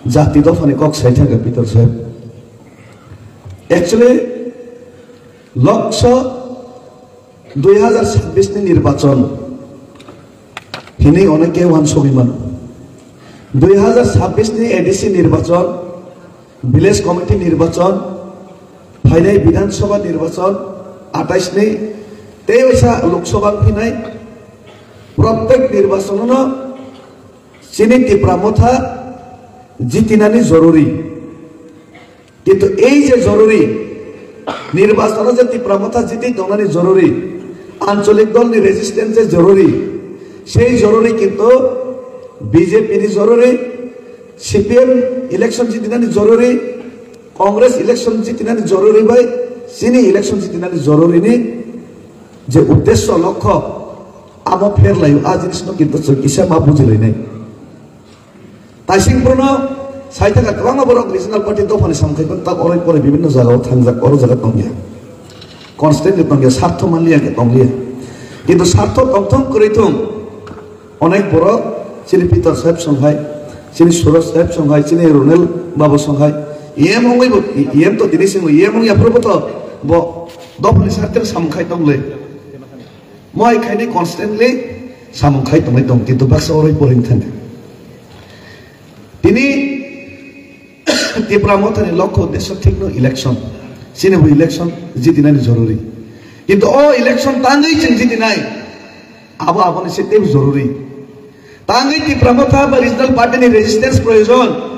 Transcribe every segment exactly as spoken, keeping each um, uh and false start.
Jati dophani kok sai thangkha Pitor saheb. Actually, Lok Sabha dui hazar sabbish ni nirbachon hinwi oneke uansugwi mano. Dui hazar sabbish ni A D C nirbachon, Village Committee nirbachon, phainai Bidhan Sabha nirbachon atais ni, tei waisa Lok Sabha phinai, protek nirbachono chini Tipra Motha jitinani joruri. Kintu ei je joruri, nirbachono je Tipra Motha jiti tongnani joruri, ancholik dolni resistance je joruri, sei joruri kintu B J P ni joruri, C P M election jitinani joruri, Congress election jitinani joruri bai chini election jitinani joruri ni je uddesho lokho amo pherlaio, a jinisno kintu chwng kisa ma bujilainai. Taising Bruno sai thangkha kwbangma borok regional party dophani samkhai phano tak oroi poroi bibinno jagao thangjak, oro jaga tongya. Constantly tongya, sartho manliya khe tongya. Kintu sartho tongthong kwrwi thung, onek borok chini Pitor saheb songhai, chini Suraj saheb songhai, chini Runel babu songhai, E M wngwi bo, E M to tini singwi E M wngya phuru bo to bo dophani sartho samkhai tongle. Moi khaini constantly samung khai tongnai tong, kintu baksa oroi poroi thangkha. Tini Tipra Mothani lokho uddesho thikno election. Chini bo election jitinani joruri. Kintu o election tangwi chwng jitinai, abo aboni se teibo joruri. Tangwi Tipra Motha ba regional party ni resistance proyojon.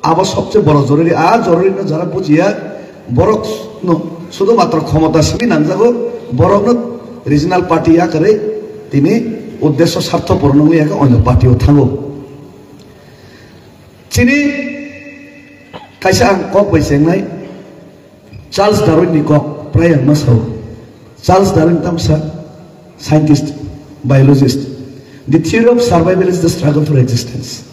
Abo sobse boro joruri, a joruri no jara bujiya, borok no sudu matro khomota simi nangjago, borok no regional party ya kwrwi tini uddesho sartho purun wngwi ya khe onyo party o thango. Chini kaisa ang kok bai chengnai, Charles Darwin ni kok prai ang ma sao. Charles Darwin tamsa scientist, biologist. The theory of survival is the struggle for existence.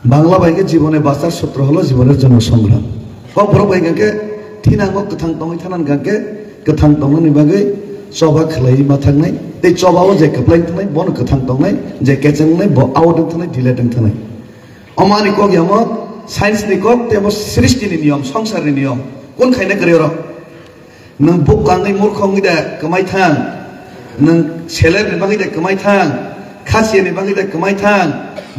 Bangla bai khe jibone bachar sutro holo jibone jonmo songram. Kok borok bai khe thinango kwthang tongwi thanan khe kwthang tongnani bagwi choba khlaiwi ma thangnai. Tei choba o je kwplai thangnai bono kwthang tongnai, je kechengnai bo out thangnai, delete thangnai. Omani kok yamo science ni kok tei bo srishti ni niyom, songsar ni niyom. Kun khaina kwrwi oro? Nwng buk kangwi murkho wngwi da kwmai thang? Nwng seler ni bagwi da kwmai thang? Khasiya ni bagwi da kwmai thang?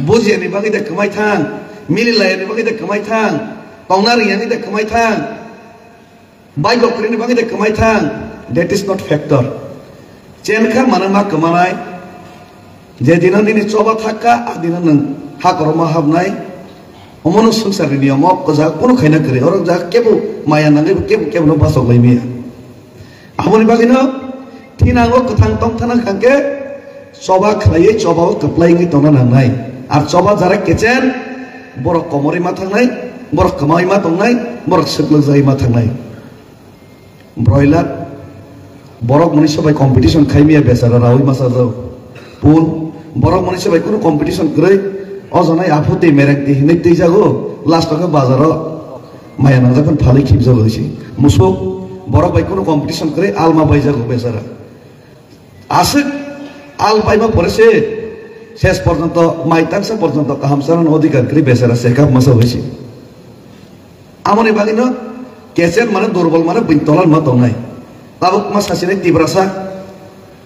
Bujiya ni bagwi da kwmai thang? Mili laya ni bagwi da kwmai thang? Tongna rwya ni da kwmai thang? Bai bo kwrwini bagwi de kwmai thang, that is not factor. Chen kha mano ma kwmanai, je dino nini choba thak kha, a dino nwng ha koroma habnai, omo no swngcharni niyom o kwja kunu khaina kwrwi, oro ja kebo maya nangwi bo kebo kebo no bachok lai maya. Aboni bagwi no thinango kwthang tong thana hwnkha khe, choba khlaiwi choba o kwplai wngwi tongna nangnai. Ar choba jara kechen, borok komorwi ma thangnai, borok kwmawi ma tongnai, borok swklwk jagwi ma thangnai. Broiler, borok mwnwi sobai competition khai miya bechara rawi masa jao. Pun, borok mwnwi sobai kunu competition kwrwi, o janai aphutwi merengtwi hinwi twi jago, last o khe bazaro maya nangjak phano phalwi khibjago hisi. Musuk, borok bai kunu competition kwrwi, alma bai jago bechara. Aswk al paima pore se ses porjonto, mai tangsa porjonto kaham chanani odhikar kwrwi bechara se kap masa hoisi. Amoni bagwino kechen mane durbol mane buini tola ma tongnai. Tabuk ma sachini Tiprasa,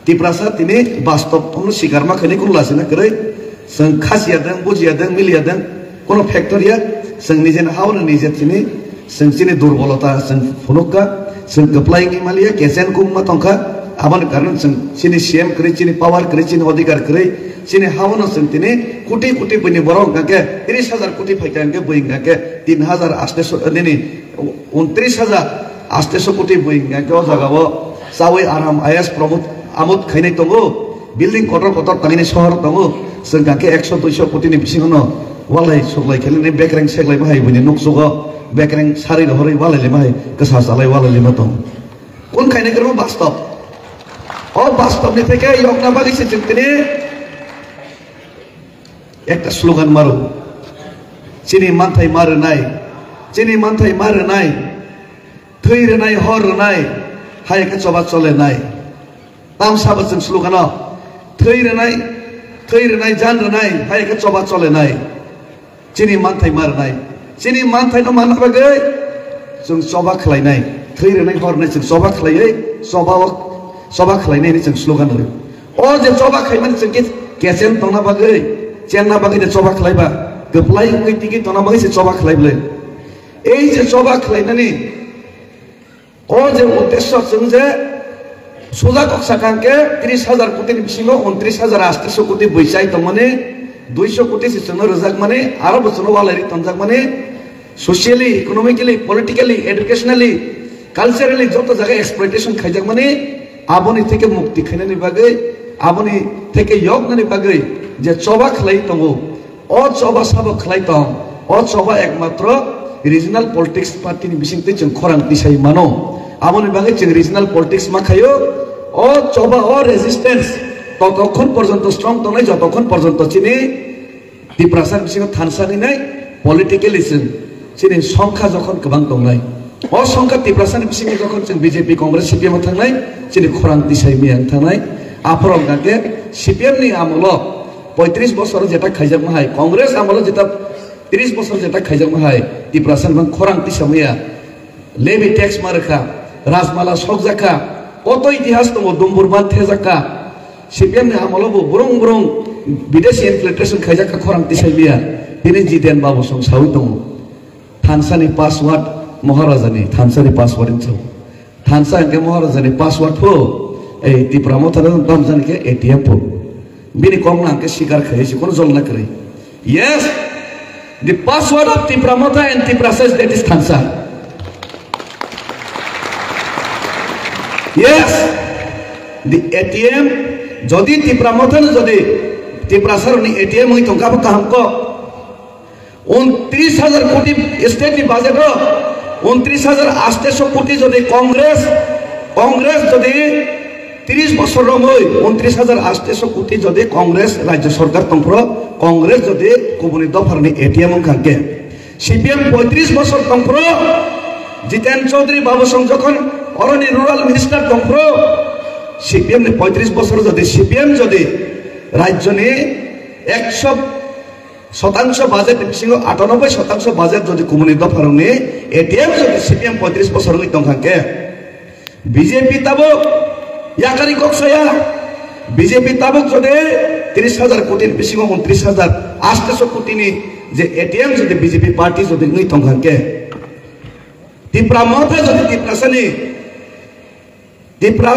Tiprasa tini bastob omno sikar ma khaini kunu lachina kwrwi. Chwng khasiya deng, bujiya deng, miliya deng, kono factor ya, chwng nijeni haono nije tini, chwng chini durbolota chwng phunukha, chwng kwplai wngwi maliya, kechen kung ma tongkha, aboni karon chwng chini C M kwrwi, chini power kwrwi, chini odhikar kwrwi, chini haono chwng tini koti koti buini borok hwnkha khe tris hajar koti phaikha hwnkhe bui hwnkha khe tin hajar aste so, nini untris hajar aste so koti bui hwnkha khe o jagao chawi aram ayas pramod amod khainai tongo. Building kotor kotor tangwi sohor tongo, chwng hwnkha khe ekso duiso koti ni bisingo no walai suklai khe nini bekreng seklai ma hai buini nukchugo, bekreng sari rohorwi walai lima hai, kwsa chalai walai lima tong. Kun khaina kwrwngma bastob. O bastob ni theke yokna bagwi se chwng tini ekta slogan maro. Chini manthai ma rwnai, chini manthai ma rwnai, thwi rwnai, hor rwnai, hai khe choba cholenai. Tamsa bo chwng slogan o, thwi rwnai, thwi rwnai, jan rwnai, hai khe choba cholenai. Chini manthai ma rwnai. Chini manthai no manna bagwi chwng choba khlainai. Thwi rwnai hor rwnai chwng choba khlaiwi choba o, choba khlainai hinwi chwng slogan rw. O je choba khlaimani chwng khe kechen tongna bagwi, chenna bagwi je choba khlaiba, kwplai wngwi tigi tongna bagwi se choba khlai bwle. Ei je choba khlainani o je uddesho chwng je suja kok sakha hwnkhe tris hajar koti ni bisingo untris hajar aste so koti bwi chai tongmani, duiso koti se chwngno rwjakmani, aro bo chwngno walai ri tonjakmani, socially, economically, politically, educationally, culturally joto jaga exploitation khaijakmani, aboni theke mukti khainani bagwi, aboni theke yoknani bagwi je choba khlai tongo, o choba sabo khlai tong, o choba ekmatro regional politics party ni bisingtwi chwng khorang tisai mano. Aboni bagwi chwng regional politics ma khaio. O choba, o resistance totokhon porjonto strong tongnai, jotokhon porjonto chini Tiprasa bisingo thansa hinai politically chwng chini songkha jokhon kwbang tongnai. O songkha Tiprasa ni bisingo jokhon chwng B J P, Congress, C P M o thangnai, chini khorang tisai miyang thangnai. Aphoro hwnkha khe C P M ni amolo poitris bosor jeta khaijakma hai, Congress amolo jeta tris bosor jeta khaijakma hai, Tiprasa ni bang khorang tisa maya, levy tax ma rwkha, Rajmala sokjakha, koto itihas tongo, Dumbur Bandh thejakha, C P M ni amolo bo brung brung bideshi infiltration khaijakha, khorang tisai maya, tini Jiten Babu song sawi tongo. Thansa ni password, Maharaja ni thansa ni password hinwi sao. Thansa hwnkhe Maharaja ni password pho, ei Tipra Motha no tamo jani khe A T M pho. Bini kok no ang khe sikar khlai se, kono jol na kwrwi. Yes, the password of Tipra Motha and Tiprasa is that is thansa. Yes, the A T M, jodi Tipra Motha no jodi Tiprasa rokni A T M wngwi tongkha bo kaham kok. Untris hajar koti state ni budget o, untris hajar aste so koti jodi Congress, Congress jodi tris bosor romwi untris hajar aste so koti jodi Congress rajya sarkar tongphro, Congress jodi kubuni dopharni A T M wngkha khe, C P M poitris bosor tongphro, Jiten Chaudhary Babu Song jokhon oroni rural minister tongphro, C P M ni poitris bosor jodi C P M jodi rajyoni ekso Sotangso budget ni bisingo atanoboi sotangso budget jodi kubuni dopharokni A T M jodi C P M poitris bosor wngwi tongkha khe, B J P tabuk yakari kok saya, B J P tabuk jodi tris hajar koti ni bisingo untris hajar aste so koti ni je A T M jodi B J P party jodi wngwi tongkha khe, Tipra Motha jodi Tiprasani Tipra,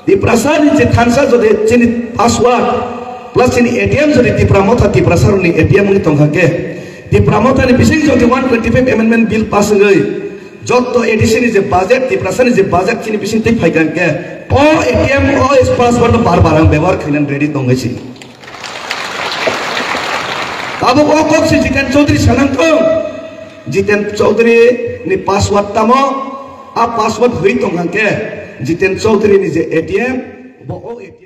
Tiprasa ni je thansa jodi chini password plus chini A T M jodi Tipra Motha Tiprasa rokni A T M wngwi tongkha khe, Tipra Motha ni bising jodi one twenty five amendment bill pass wngwi jotto A D C ni je budget, Tiprasa ni je budget chini bising twi phaikha khe, o A T M o password no bar bar ang bebohar khainani ready tongwi si. Tabuk o kok si Jiten Chaudhary sanang thung. Jiten Chaudhary ni password tamo? A password hwi tong hang khe Jiten Chaudhary ni je A T M, bo o A T M.